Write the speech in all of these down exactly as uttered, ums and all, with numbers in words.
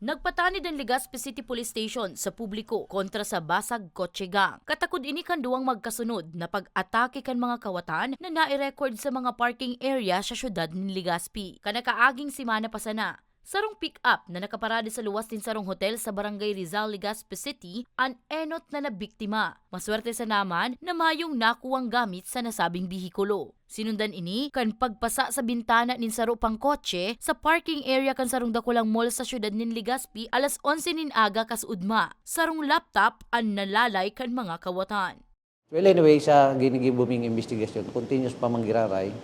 Nagpatanid an Legazpi City Police Station sa publiko kontra sa Basag Kotse Gang. Katakod ini kan duwang magkasunod na pag-atake kan mga kawatan na nai-record sa mga parking area sa siyudad nin Legazpi. Kan nakaaging semana pa sana, sarong pick-up na nakaparada sa luwas nin sarong hotel sa Barangay Rizal, Legazpi City, an enot na nabiktima. Maswerte sana man na mayong nakuwang gamit sa nasabing behikulo. Sinundan ini kan pagpasa sa bintana nin saro pang kotse sa parking area kan sarong dakulang mall sa siyudad nin Legazpi alas onse nin aga kasuodma. Sarong laptop an nalalay kan mga kawatan. Well, anyway, sa ginigibo ming investigasyon, continuous pa man giraray,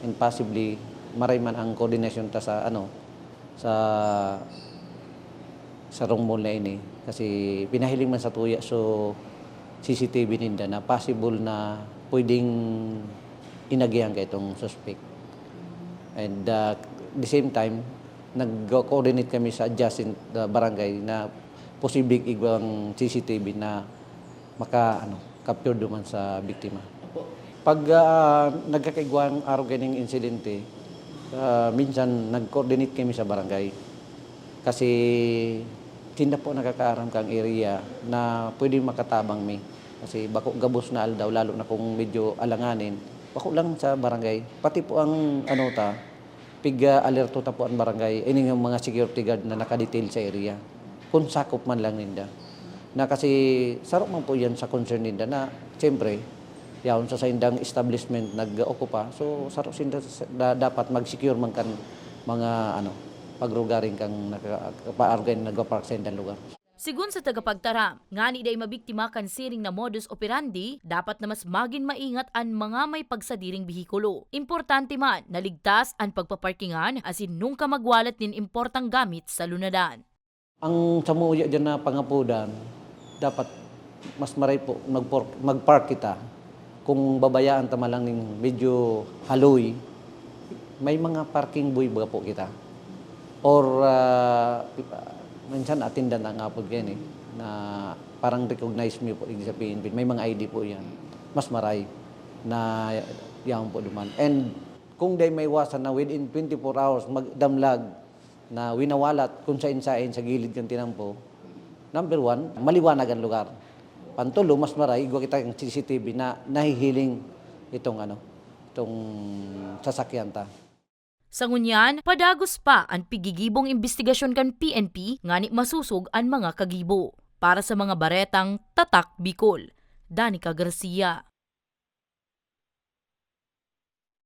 and possibly maray man ang koordinasyon ta sa, ano, sa sarong mall na ini, kasi pinahiling man sa tuya so C C T V ninda na possible na pwedeng inagihan ka itong suspect. And uh, the same time, nag-coordinate kami sa adjacent uh, barangay na posibleng igwang C C T V na maka ano, capture duman sa biktima. Pag uh, nagkakaigwang araw ganing insidente, uh, minsan nag-coordinate kami sa barangay. Kasi sinda po nakakaaram kang area na pwedeng makatabang mi. Kasi bako gabos na aldaw, lalo na kung medyo alanganin, bako lang sa barangay. Pati po ang ano ta, pig-alerto ta po ang barangay, ining mga security guard na nakadetail sa area. Kung sakop man lang ninda. Na kasi saro man po yan sa concern ninda na, siyempre, yaon sa saindang establishment nag-okupa. So, saro sinda sa- da- dapat mag-secure man kan mga ano, pagrugaring kang naka- paargay na nagpa-park sa indang lugar. Sigun sa tagapagtaram, ngani dai mabiktima kan siring na modus operandi, dapat na mas magin maingat an mga may pagsadiring behikulo. Importante man na ligtas an pagpaparkingan asin nunka magwalat nin importanteng gamit sa lunadan. Ang samuya diyan na pangapodan, dapat mas maray po magpor- mag-park kita. Kung babayaan ta man lang ning medyo haloy, may mga parking buoy baga po kita. Or ah, minsan atindan ang apod kayan eh, na parang recognize mi po digdi sa P N P. May mga I D po yan. Mas maray na yaon po duman. And kung dai maiwasan na within twenty-four hours magdamlag na winawalat kung sain-sain sa gilid kan tinampo, number one, maliwanag ang lugar. Pantulo, mas maray, igwa kita ang C C T V na nahihiling itong ano, itong sasakyan ta. Sa ngunyan, padagos pa an pigigibong imbestigasyon kan P N P ngani masosog an mga kagibo. Para sa mga baretang Tatak Bicol, Danica Garcia.